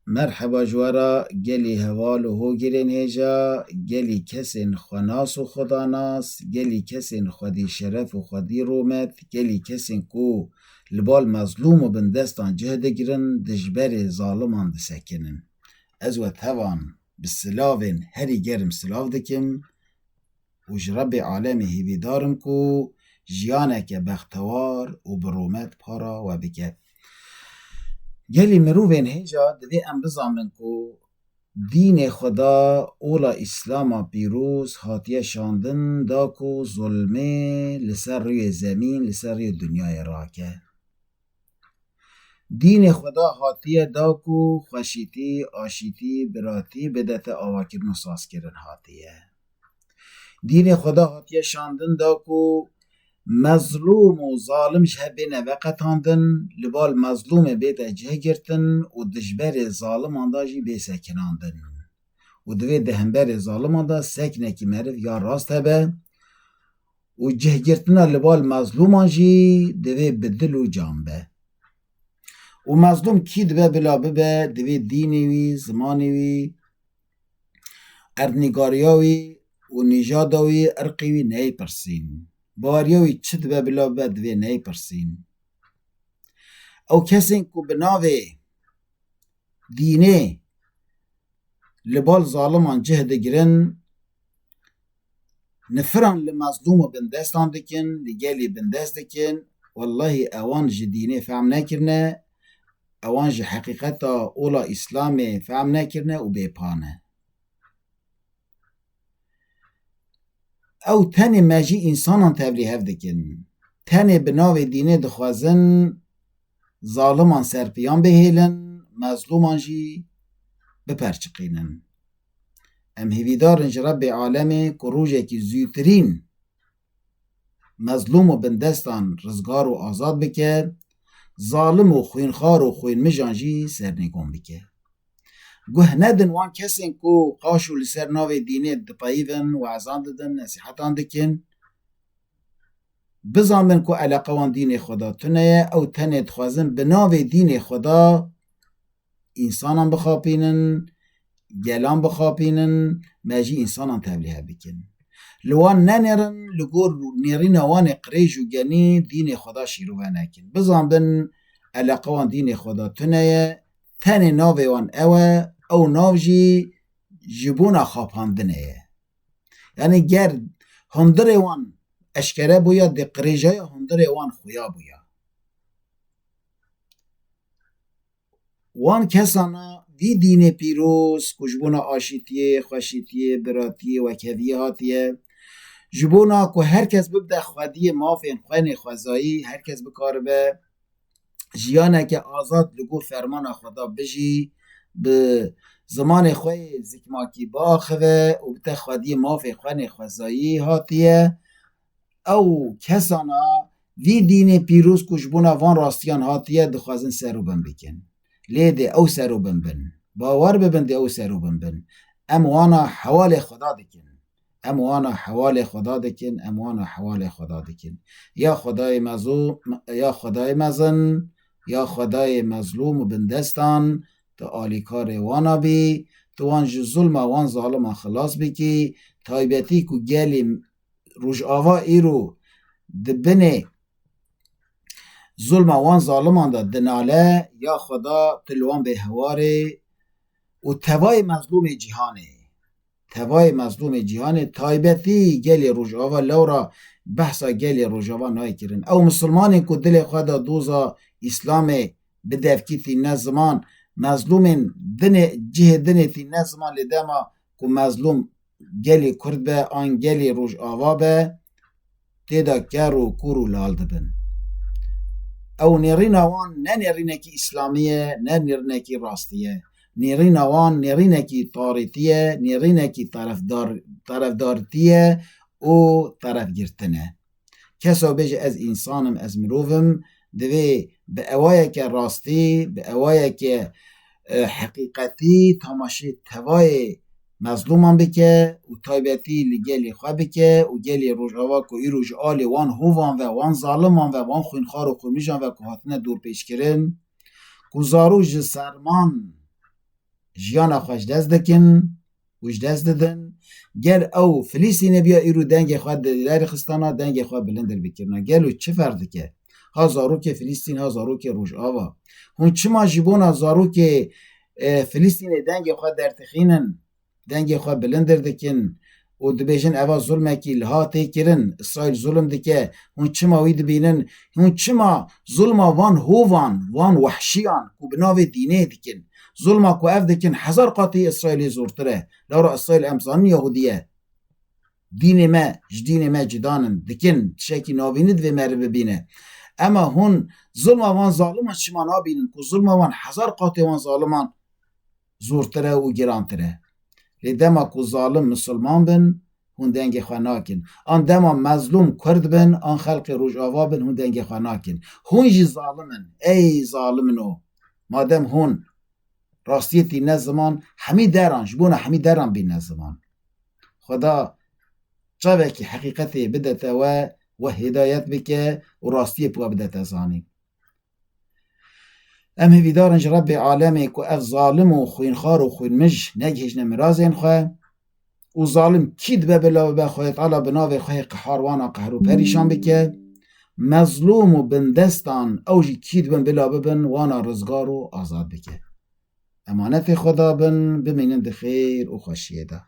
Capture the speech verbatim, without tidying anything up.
Merheba ji we re gelî heval û hogirên hêja, gelî kesên xwenas û xwedanas, gelî kesên xwedî şeref û xwedî rûmet, gelî kesên ku li bal mezlûm û bindestan cih digirin, dijberê zaliman disekinin. Ez we tevan bi silavên herî germ silav dikim û ji Rebbê alemê hêvîdar im ku jiyaneke bextewar û bi rûmet para we bike. Gelî mirovên hêja divê em bizanin ku dînê Xweda, ola Îslama pîroz hatiye şandin da ku zulmê li ser rûyê zemîn, li ser rûyê dinyayê rake. Dînê Xweda hatiye da ku xweşîtî, aşîtî, biratî bidete avakirin û sazkirin hatiye. Dînê Xweda hatiye şandin da ku mezlûm û zalim ji hev bêne veqetandin, li bal mezlûmê bête cih girtin û dijberê zaliman da jî bê sekinandin. Û divê di hemberê zaliman de seknekî meriv ya rast hebe û cihgirtina li bal mezlûman jî divê bi dil û can be. Û mezlûm kî dibe bila bibe, divê dînê wî, zimanê wî, erdnîgariya wî û nîjada wî, irqê wî neyê pirsîn. Baweriya wî çi dibe bila bibe, divê neyê pirsîn. Ew kesên ku bi navê dînê li bal zaliman cih digirin, nifiran li mezlûm û bindestan dikin, li gelî bindest dikin, wellahî ewan ji dînê fehm nekirine, ewan ji heqîqeta ola Îslamê fehm nekirine û bêpa ne. Ew tenê me jî însanan tevlî hev dikin. Tenê bi navê dînê dixwazin zaliman serpiyan bihêlin, mezlûman jî biperçiqînin. Em hêvîdar in ji Rebbê alemê ku rojekî zûtirîn mezlûm û bindestan rizgar û azad bike, zalim û xwînxwar û xwînmijan jî sernîgom bike. Guh nedin wan kesên ku qaşo li ser navê dînê dipeyivin, weezan didin, nesîhetan dikin. Bizanbin ku eleqa wan dînê Xweda tune ye, ew tenê dixwazin bi navê dînê Xweda însanan bixapînin, gelan bixapînin, me jî însanan tevlî hev bikin. Li wan nenêrin, li gor nêrîna wan ê qirêj û genî dînê Xweda şîrove nekin. Bizanbin eleqa wan dînê Xweda tune ye, tenê navê wan ew e, ew nav jî ji bona xapandinê ye. Yanî ger hundirê wan eşkere bûya, dê qirêjaya hundirê wan xuya bûya. Wan kesana vî dînê pîroz ku ji bona aşîtiyê, xweşîtiyê, biratiyê, wekheviyê hatiye, ji bona ku her kes bibde xwediyê mafên xwenê xwezayî, her kes bikaribe jiyaneke azad li gor fermana Xweda bijî, bi zimanê xwe yê zikmakî biaxive û bite xwediyê mafê xwenê xwezayî hatiye. Ew kesana vî dînê pîroz ku ji bona van rastiyan hatiye, dixwazin serûbin bikin. Lê dê ew serûbin bin. Bawer bibin, dê ew serûbin bin. Em wana hewalê Xweda dikin. Em wana hewalê Xweda dikin, em wana hewalê Xweda dikin. Ya Xwedayê mezu-, ya Xwedayê mezin, ya Xwedayê mezlûm û bindestan, tu alîkarê wana bî, tu wan ji zulma wan zaliman xilas bikî, taybetî ku gelê Rojava îro di binê zulma wan zaliman de dinale, ya Xweda tu li wan bê hewarê û tevayê mezlûmê cîhanê. Tevayê mezlûmê cîhanê, taybetî gelê Rojava, lewra behsa gelê Rojava nayê kirin. Ew misilmanên ku dilê xwe da doza Îslamê bi devkî tîne ziman, mezlûmên dinê, cihê dinê tîne ziman, lê dema ku mezlûm gelê Kurd be an gelê Rojava be, tê de ker û kûr û lal dibin. Ew nêrîna wan ne nêrînekî Îslamî ye, ne nêrînekî rastî ye. Nêrîna wan nêrînekî tarîtî ye, nêrînekî terefdar-, terefdartî ye û terefgirtin e. Kesa bêje, ez însan im, ez mirov im, divê bi ewayeke rastî, bi ewayeke, e, heqîqetî tamaşê tevayê mezlûman bike û taybetî li gelê xwe bike û gelê Rojava ku îro ji alê wan hovan ve, wan zaliman ve, wan xwînxwar û xwînmijan ve ku hatine dorpêçkirin, ku zarok ji serman jiyana xwe ji dest dikin û ji dest didin. Gel ew Filistînê biya îro dengê xwe di derê xistana, dengê xwe bilindir bikirina. Gelo çi ferq dike? Ha zarokê Filistîn, ha zarokê Rojava. Hûn çima ji bona zarokê, e, Filistînê dengê xwe dertixînin, dengê xwe bilindir dikin û dibêjin, eva zulmekî liha tê kirin, Îsraîl zulm dike, hûn çima wî dibînin? Hûn çima zulma van hovan, van wehşiyan ku bi navê dînê dikin, zulma ku ev dikin hezar qatî Îsraîlê zortir e. Lewra Îsraîl em zanin Yahudî ye. Dînê me ji dînê me cidan in, dikin, tiştekî navînî divê meriv bibîne. Ema hûn zulma van zaliman çima nabînin ku zulma van hezar qatê wan zaliman zortir e û girantir e? Lê dema ku zalim misilman bin, hûn dengê xwe nakin. An dema mezlûm kurd bin, an xelkê Rojava bin, hûn dengê xwe nakin. Hûn jî zalim in. Ey zalimino! Madem hûn rastiyê tîne ziman, hemî deran, ji bona hemî deran bîne ziman. Xweda çavekî heqîqetê bidete we, we hidayet bike û rastiyê bi we bidete zanîn. Em hêvîdar in ji Rebbê alemê ku ev zalim û xwînxwar û xwînmij negihîjne mirazên xwe û zalim kî dibe bila bibe, Xwedê Teala bi navê xwe yê qehar wana qehr û perîşan bike. Mezlûm û bindestan ew jî kî dibin bila bibin, wana rizgar û azad bike. Emanetê Xweda bin, bimînin di xêr û xweşiyê de.